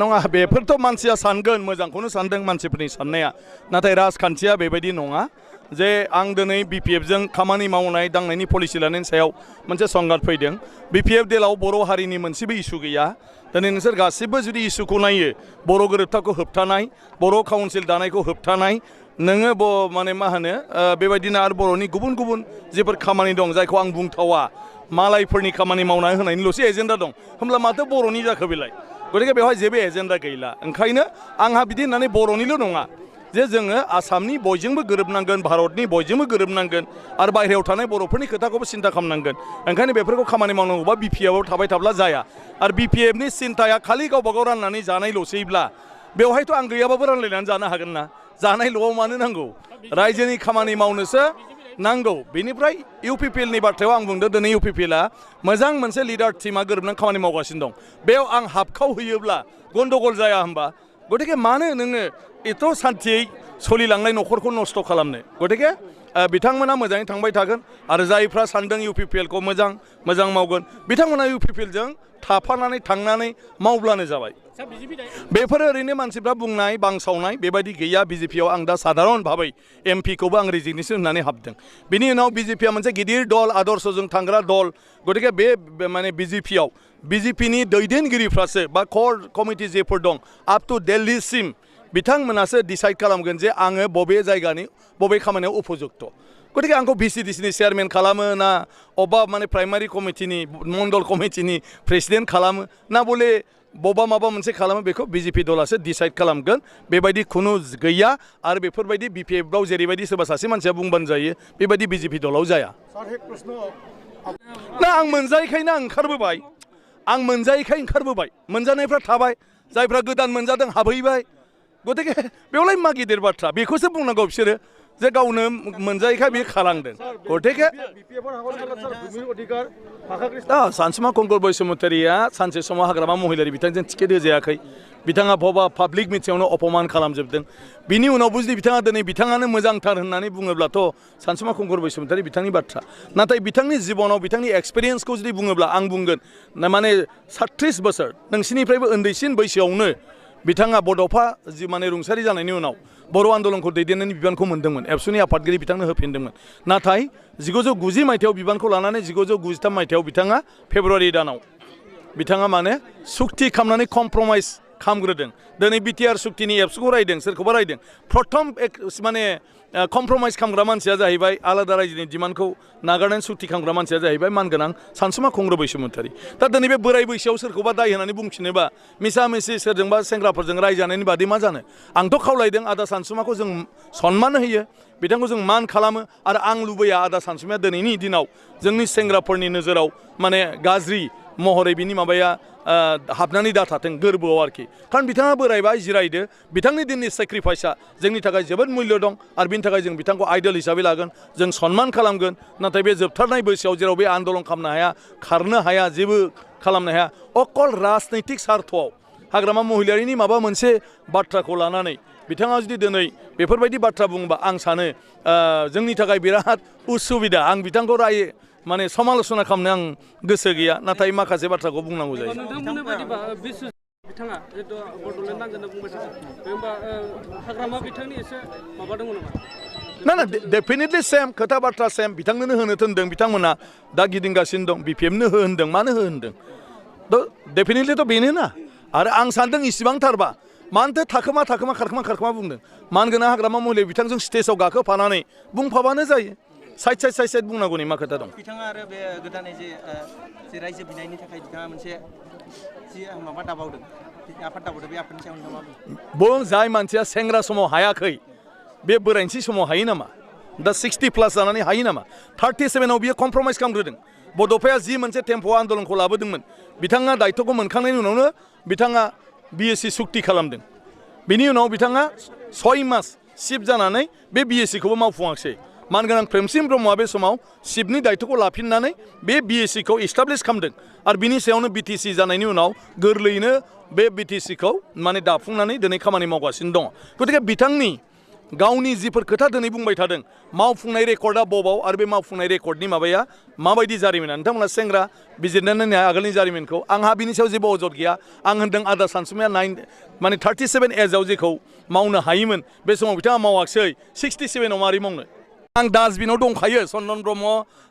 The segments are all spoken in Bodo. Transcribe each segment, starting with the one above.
नङा बेफोरथ' मानसिया सानगोन मोजांखौनो सानदों मानसिफोरनि साननाया नाथाय राजखान्थिया बेबायदि नङा जे आं दिनै बिपिएफजों खामानि मावनाय दांनायनि पलिसि लानायनि सायाव मोनसे संघात फैदों बिपिएफ देलाव बर' हारिनि मोनसेबो इसु गैया दिनै नोंसोर गासिबो जुदि इसुखौ नायो बर' गोरोबथाखौ होबथानाय बर' काउन्सिल दानायखौ होबथानाय नोङो माने मा होनो बेबायदिनो आरो बर'नि गुबुन गुबुन जेफोर खामानि दं जायखौ आं बुंथावा मालायफोरनि खामानि मावना होनायनिल'सो एजेन्डा दं होमब्ला माथो बर'नि जाखो बेलाय गतिके बेवहाय जेबो एजेन्डा गैला ओंखायनो आंहा बिदि होननानै बर'निल' नङा जे जोङो आसामनि बयजोंबो गोरोबनांगोन भारतनि बयजोंबो गोरोबनांगोन आरो बाहेरायाव थानाय बर'फोरनि खोथाखौबो सिन्था खालामनांगोन ओंखायनो बेफोरखौ खामानि मावनांगौबा बिपिएफआव थाबाय थाब्ला जाया आरो बिपिएफनि सिन्थाया खालि गावबा गाव राननानै जानायल'सैब्ला बेवहायथ' आं गैयाबाबो रानलायनानै जानो हागोन ना जानायल'आव मानो नांगौ रायजोनि खामानि मावनोसो नांगौ बेनिफ्राय इउपिपिएलनि बाथ्रायाव आं बुंदों दिनै इउपिपिएलआ मोजां मोनसे लिडार टीमा गोरोबनानै खामानि मावगासिनो दं बेयाव आं हाबखाव होयोब्ला गन्दगल जाया होमबा गतिके मानो नोङो एथ' सान्थियै सोलिलांनाय न'खरखौ नस्थ' खालामनो गतिके बिथांमोना मोजाङै थांबाय थागोन आरो जायफ्रा सानदों इउपिपिएलखौ मोजां मावगोन बिथांमोना इउपिपिएलजों थाफानानै थांनानै मावब्लानो जाबाय बेफोर ओरैनो मानसिफ्रा बुंनाय बांसावनाय बेबायदि गैया बिजेपिआव आं दा साधारन भाबै एमपिखौबो आं रिजिगनेसन होननानै हाबदों बिनि उनाव बिजेपिआ मोनसे गिदिर दल आदर्शजों थांग्रा दल गतिके बे माने बिजेपिआव बिजेपिनि दैदेनगिरिफ्रासो बा कोर कमिटि जेफोर दं आप टु दिल्लीसिम बिथांमोनासो डिसाइड खालामगोन जे आङो बबे जायगानि बबे खामानियाव उपयुक्त गतिके आंखौ भिसिडिसिनि चेयारमेन खालामो ना अबा माने प्राइमारि कमिटिनि मण्डल कमिटिनि प्रेसिडेन्ट खालामो ना बले बबा माबा मोनसे खालामो बेखौ बिजेपि दलासो डिसाइड खालामगोन बेबायदि खुनु गैया आरो बेफोरबायदि बिपिएफआव जेरैबायदि सोरबा सासे मानसिया बुंबानो जायो बेबायदि बिजेपि दलाव जाया ना आं मोनजायैखायनो आं ओंखारबोबाय मोनजानायफ्रा थाबाय जायफ्रा गोदान मोनजादों हाबहैबाय गतिके बेवलाय मा गिदिर बाथ्रा बेखौसो बुंनांगौ बिसोरो जे गावनो मोनजायैखाय बे खालामदों गतिके सानसुमा कंकर बैसुमतारिया सानसे समाव हाग्रामा महिलारि बिथांजों टिकेट होजायाखै बिथाङा बबा पाब्लिक मिटिङावनो अपमान खालामजोबदों बिनि उनावबो जुदि बिथाङा दिनै बिथाङानो मोजांथार होननानै बुङोब्लाथ' सानसुमा कंकर बैसुमतारि बिथांनि बाथ्रा नाथाय बिथांनि जिबनाव बिथांनि एक्सपिरियेन्सखौ जुदि बुङोब्ला आं बुंगोन माने 36 बोसोर नोंसिनिफ्रायबो उन्दैसिन बैसोआवनो बिथाङा बड'फा जि माने रुंसारि जानायनि उनाव बर' आन्दोलनखौ दैदेननायनि बिबानखौ मोन्दोंमोन एबसुनि आफादगिरि बिथांनो होफिनदोंमोन नाथाय 1990 मायथाइयाव बिबानखौ लानानै 1993 मायथाइयाव बिथाङा फेब्रुवारि दानाव बिथाङा माने सुक्ति खालामनानै कमप्रमाइज खालामग्रोदों दिनै बिटिआर सुक्तिनि एबसुखौ रायदों सोरखौबा रायदों प्रथम माने कमप्रमाइज खालामग्रा मानसिया जाहैबाय आलादा रायजोनि डिमान्डखौ नागारनानै सुक्ति खालामग्रा मानसिया जाहैबाय मानगोनां सानसुमा कंकर बैसुमतारि दा दिनै बे बोराय बैसोआव सोरखौबा दाय होनानै बुंफिनोबा मिसा मिसि सोरजोंबा सेंग्राफोरजों रायजानायनि बादै मा जानो आंथ' खावलायदों आदा सानसुमाखौ जों सन्मान होयो बिथांखौ जों मान खालामो आरो आं लुबैया आदा सानसुमाया दिनैनि दिनाव जोंनि सेंग्राफोरनि नोजोराव माने गाज्रि महरै बिनि माबाया हाबनानै दाथाथों गोरबोआव आरोखि खारन बिथाङा बोरायबाय जिरायदो बिथांनि दिननि सेक्रिफाइसआ जोंनि थाखाय जोबोद मुल्य दं आरो बिनि थाखाय जों बिथांखौ आइडल हिसाबै लागोन जों सन्मान खालामगोन नाथाय बे जोबथारनाय बैसोआव जेराव बे आन्दलन खालामनो हाया खारनो हाया जेबो खालामनो हाया अकल राजनैतिक सार्थआव हाग्रामा महिलारिनि माबा मोनसे बाथ्राखौ लानानै बिथाङा जुदि दिनै बेफोरबायदि बाथ्रा बुङोबा आं सानो जोंनि थाखाय बिराद उसुबिदा आं बिथांखौ माने समालोचना खालामनो आं गोसो गैया नाथाय माखासे बाथ्राखौ बुंनांगौ जायो बिथाङा जितु बड'लेण्ड नांगोन बुंबाय थादों होमबा हाग्रामा बिथांनि एसे माबा दङ नामा ना डेफिनेटलि सेम खोथा बाथ्रा सेम बिथांनोनो होनो थिनदों बिथांमोना दा गिदिंगासिनो दं बिपिएफनो हो होनदों मानो हो होनदों डेफिनेटलिथ' बेनो ना आरो आं सानदों इसिबांथारबा मानोथो थाखोमा खारखोमा बुंदों मानगोनां हाग्रामा महिलारि बिथांजों स्टेजआव गाखोफानानै बुंफाबानो जायो साइड बुंनांगौनि मा खोथा दं बिथाङा आरो बे गोदानै जे रायजो बिनायनि थाखाय बिथाङा मोनसे जि माबा दाबावदों आफाद दाबावदों बे आफादनि सायाव नोंथाङा बुं जाय मानसिया सेंग्रा समाव हायाखै बे बोरायनोसै समाव हायो नामा दा 60 प्लास जानानै हायो नामा 37आव बियो कमप्रमाइज खालामग्रोदों बड'फाया जि मोनसे टेम्प' आन्दलनखौ लाबोदोंमोन बिथाङा दायथ'खौ मोनखांनायनि उनावनो बिथाङा बिएससि सुक्ति खालामदों बिनि उनाव बिथाङा 6 मास सिफ जानानै बे बिएससिखौबो मावफुङाखिसै मानगोनां प्रेमसिं ब्रह्मआ बे समाव सिफनि दायथ'खौ लाफिननानै बे बिएससिखौ इस्टाब्लिश खालामदों आरो बिनि सायावनो बिटिसि जानायनि उनाव गोरलैयैनो बे बिटिसिखौ माने दाफुंनानै दिनै खामानि मावगासिनो दङ गतिके बिथांनि गावनि जिफोर खोथा दिनै बुंबाय थादों मावफुंनाय रेकर्डआ बबाव आरो बे मावफुंनाय रेकर्डनि माबाया माबायदि जारिमिना नोंथांमोना सेंग्रा बिजिरनानै नाय आगोलनि जारिमिनखौ आंहा बिनि सायाव जेबो अजद गैया आं होनदों आदा सानसुमैया 37 एजआव जेखौ मावनो हायोमोन बे समाव बिथाङा मावाखिसै 67आव मारै मावनो आं डास्टबिनाव दंखायो चन्दन ब्रह्म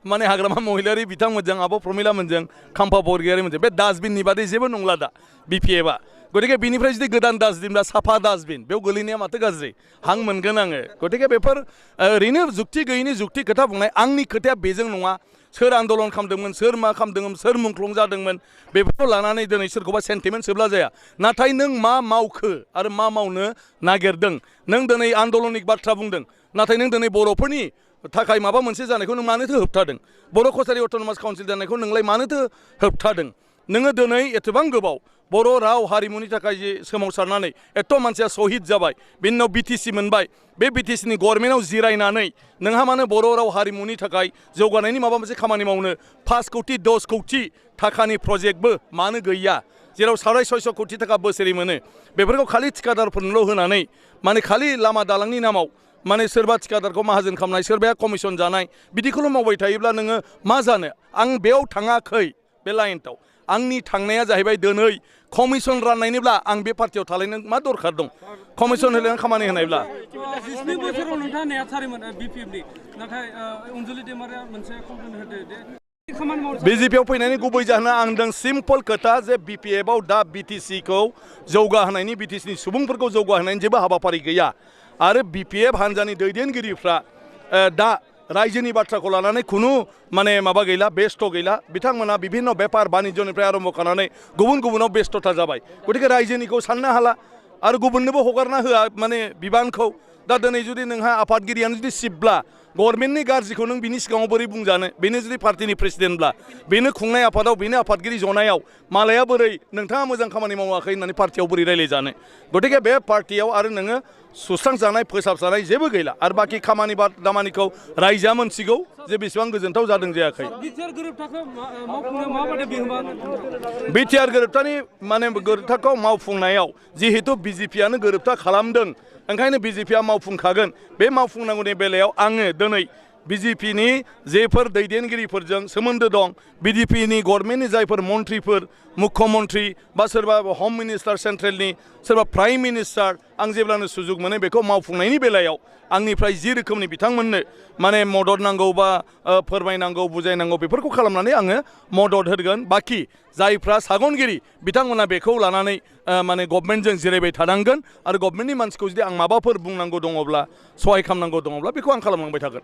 माने हाग्रामा महिलारि बिथांमोनजों आब' प्रमिलामोनजों खाम्फा बरगयारिमोनजों बे डास्टबिननि बादै जेबो नंला दा बिपिएफआ गतिके बिनिफ्राय जुदि गोदान डास्टबिन बा साफा डास्टबिन बेयाव गोलैनाया माथो गाज्रि हां मोनगोन आङो गतिके बेफोर ओरैनो जुक्ति गैयिनि जुक्ति खोथा बुंनाय आंनि खोथाया बेजों नङा सोर आन्दलन खालामदोंमोन सोर मा खालामदोंमोन सोर मुंख्लं जादोंमोन बेफोरखौ लानानै दिनै सोरखौबा सेन्टिमेन्ट सोब्ला जाया नाथाय नों मा मावखो आरो मा मावनो नागिरदों नों दिनै आन्दलनिक बाथ्रा बुंदों नाथाय नों दिनै बर'फोरनि थाखाय माबा मोनसे जानायखौ नों मानोथो होबथादों बर' कसारि अट'नमास काउन्सिल जानायखौ नोंलाय मानोथो होबथादों नोङो दिनै एसेबां गोबाव बर' राव हारिमुनि थाखाय जे सोमावसारनानै एथ' मानसिया शहीद जाबाय बिनि उनाव बिटिसि मोनबाय बे बिटिसिनि गभर्नमेन्टआव जिरायनानै नोंहा मानो बर' राव हारिमुनि थाखाय जौगानायनि माबा मोनसे खामानि मावनो 5 कौटि 10 कौटि थाखानि प्रजेक्टबो मानो गैया जेराव 650 कौटि थाखा बोसोरै मोनो बेफोरखौ खालि थिकादारफोरनोल' होनानै माने खालि लामा दालांनि नामाव माने सोरबा थिकादारखौ माहाजोन खालामनाय सोरबाया कमिसन जानाय बिदिखौल' मावबाय थायोब्ला नोङो मा जानो आं बेयाव थाङाखै बे लाइनआव आंनि थांनाया जाहैबाय दिनै कमिसन राननायनिब्ला आं बे पार्टियाव थालायनो मा दरखार दं कमिसन होलायनानै खामानि होनायब्ला जिस्नि बोसोराव नोंथाङा नेहाथारिमोन बिपिएफनि नाथाय अनजुलि दैमारिया मोनसे कमप्लेन होदो दे खामानि मावनो बिजेपियाव फैनायनि गुबै जाहोना आं होनदों सिम्पल खोथा जे बिपिएफआव दा बिटिसिखौ जौगाहोनायनि बिटिसिनि सुबुंफोरखौ जौगाहोनायनि जेबो हाबाफारि गैया आरो बिपिएफ हान्जानि दैदेनगिरिफ्रा दा रायजोनि बाथ्राखौ लानानै खुनु माने माबा गैला बेस्थ' गैला बिथांमोना बिभिन्न बेपार बानिज्यनिफ्राय आरम्भ खालामनानै गुबुन गुबुनाव बेस्थ'था जाबाय गतिके रायजोनिखौ साननो हाला आरो गुबुननोबो हगारना होआ माने बिबानखौ दा दिनै जुदि नोंहा आफादगिरियानो जुदि सिबब्ला गभर्नमेन्टनि गाज्रिखौ नों बिनि सिगाङाव बोरै बुंजानो बेनो जुदि पार्टिनि प्रेसिडेन्टब्ला बेनो खुंनाय आफादाव बेनो आफादगिरि जनायाव मालाया बोरै नोंथाङा मोजां खामानि मावाखै होननानै पार्टियाव बोरै रायज्लायजानो गतिके बे पार्टियाव आरो नोङो सुस्रांजानाय फोसाबजानाय जेबो गैला आरो बाखि खामानि दामानिखौ रायजोआ मोनसिगौ जे बेसेबां गोजोनथाव जादों जायाखै बिटिआर गोरोबथाखौ मावफुंनायाव माबायदि बिहोमा बिटिआर गोरोबथानि माने गोरोबथाखौ मावफुंनायाव जिहेतु बिजेपियानो गोरोबथा खालामदों ओंखायनो बिजेपिया मावफुंखागोन बे मावफुंनांगौनि बेलायाव आङो दिनै बिजेपिनि जेफोर दैदेनगिरिफोरजों सोमोन्दो दं बिजेपिनि गभर्नमेन्टनि जायफोर मन्थ्रिफोर मुख्यमन्थ्रि बा सोरबा हम मिनिस्टार सेन्ट्रेलनि सोरबा प्राइम मिनिस्टार आं जेब्लानो सुजुग मोनो बेखौ मावफुंनायनि बेलायाव आंनिफ्राय जि रोखोमनि बिथांमोननो माने मदद नांगौ बा फोरमायनांगौ बुजायनांगौ बेफोरखौ खालामनानै आङो मदद होगोन बाखि जायफ्रा सागनगिरि बिथांमोना बेखौ लानानै माने गभर्नमेन्टजों जिरायबाय थानांगोन आरो गभर्नमेन्टनि मानसिखौ जुदि आं माबाफोर बुंनांगौ दङब्ला सहाय खालामनांगौ दङब्ला बेखौ आं खालामलांबाय थागोन